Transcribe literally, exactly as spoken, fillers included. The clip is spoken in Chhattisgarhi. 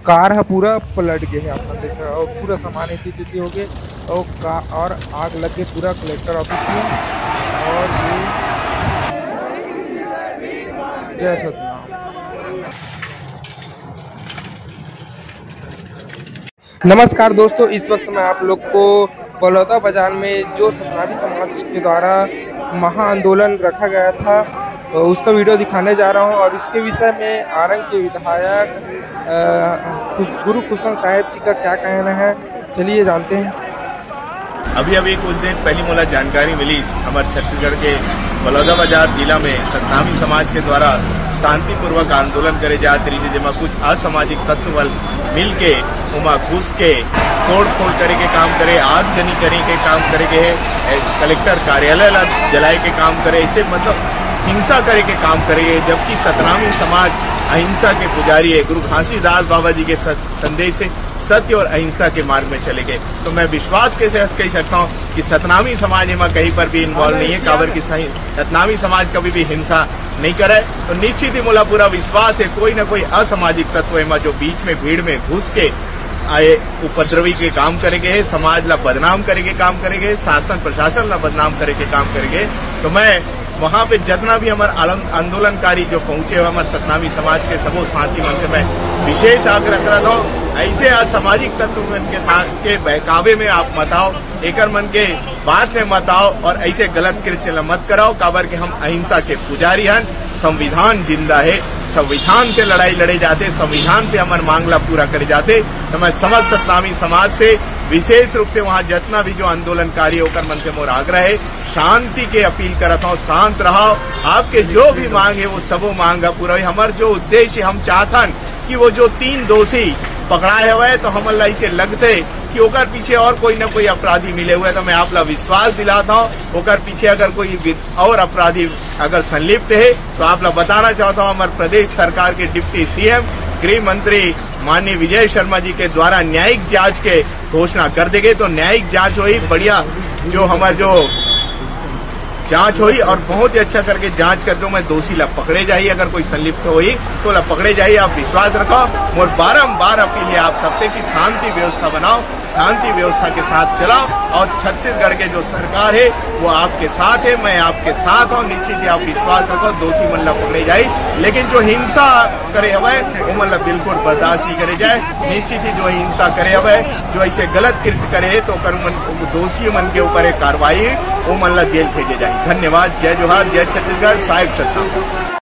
कार ह पूरा पलट गे हे, आप मन देख सकत हव, पूरा सामान एती तेती हो गे, अउ का, और आग लग गे पूरा कलेक्टर ऑफिस में। और ये जय सतनाम। नमस्कार दोस्तों, इस वक्त मैं आप लोग को बलौदा बाजार में जो सतनामी समाज के द्वारा महा आंदोलन रखा गया था, तो उसका वीडियो दिखाने जा रहा हूं और इसके विषय में आरंग के विधायक, अ, खुश-, गुरु खुशन साहेब जी का क्या कहना है, चलिए जानते हैं। अभी अभी कुछ दिन पहली मोला जानकारी मिली, हमर छत्तीसगढ़ के बलौदाबाजार जिला में सतनामी समाज के द्वारा शांतिपूर्वक आंदोलन करे जात रहिस हे, जेमा कुछ असामाजिक तत्व मन मिल के ओमा घुस के तोड़ फोड़ करे के काम करे, आगजनी करे के काम करे गे हे, ए, कलेक्टर कार्यालय ला जलाए के काम करे, ऐसे मतलब हिंसा करे के काम करे गे हे, जबकि सतनामी समाज अहिंसा के पुजारी है, गुरु घासीदास बाबा जी के सत-, संदेश से सत्य और अहिंसा के मार्ग में चले गए। तो मैं विश्वास के साथ कह सकता हूँ कि सतनामी समाज एमा कहीं पर भी इन्वॉल्व नहीं है, काबर कि सही सतनामी समाज कभी भी हिंसा नहीं करे। तो निश्चित ही मोला पूरा विश्वास है, कोई ना कोई असामाजिक तत्व एमा जो बीच में भीड़ में घुस के आए उपद्रवी के काम करे गे हे, समाज ला बदनाम करे के काम करे गे हे, शासन प्रशासन ला बदनाम करे के काम करे गे हे। तो मैं वहाँ पे जितना भी हमर आलन-, आंदोलनकारी जो पहुँचे हुए हमर सतनामी समाज के सबो साथी मन से मैं विशेष आग्रह करत हूँ, ऐसे असामाजिक तत्व मन के साथ के बहकावे में आप मत आओ, एकर मन के बात में मत आओ और ऐसे गलत कृत्य ला मत कराओ, काबर के हम अहिंसा के पुजारी हन। संविधान जिंदा है, संविधान से लड़ाई लड़े जाते, संविधान से हमर मांग ला पूरा करे जाते। तो मैं समस्त सतनामी समाज से, विशेष रूप से वहाँ जितना भी जो आंदोलनकारी ओकर मन से मोर आग्रह है, शांति के अपील करत हूँ, शांत रहो। आपके जो भी मांग है वो सबो मांग है पूरा होई। हमर जो उद्देश्य, हम चाहतन कि वो जो तीन दोषी पकड़ाए हुए, तो हमन ला इसे लगते कि ओकर पीछे और कोई ना कोई अपराधी मिले हुए। तो मैं आप ला विश्वास दिलाता हूँ, ओकर पीछे अगर कोई वि-, और अपराधी अगर संलिप्त है, तो आप ला बताना चाहता हूँ, हमारे प्रदेश सरकार के डिप्टी सीएम, गृह मंत्री माननीय विजय शर्मा जी के द्वारा न्यायिक जांच के घोषणा कर दे गए। तो न्यायिक जांच होई, बढ़िया जो हमार जो जांच होई और बहुत ही अच्छा करके जांच करके मैं दोषी ला पकड़े जाही। अगर कोई संलिप्त होई तो ला पकड़े जाही। आप विश्वास रखो, मोर बारंबार अपील है आप सबसे कि शांति व्यवस्था बनाओ, शांति व्यवस्था के साथ चलाओ और छत्तीसगढ़ के जो सरकार है वो आपके साथ है, मैं आपके साथ हूँ। निश्चित ही आप विश्वास रखो, दोषी मन ला पकड़े जाही, लेकिन जो हिंसा करे हवय ओमन ला बिल्कुल बर्दाश्त नहीं करे जाए। निश्चित ही जो हिंसा करे हवय, जो ऐसे गलत कृत्य करे हे, तो ओकर मन, दोषी मन के ऊपर एक कार्रवाई, ओमन ला जेल भेजे जाए। धन्यवाद। जय जोहार, जय छत्तीसगढ़, साहेब सतनाम।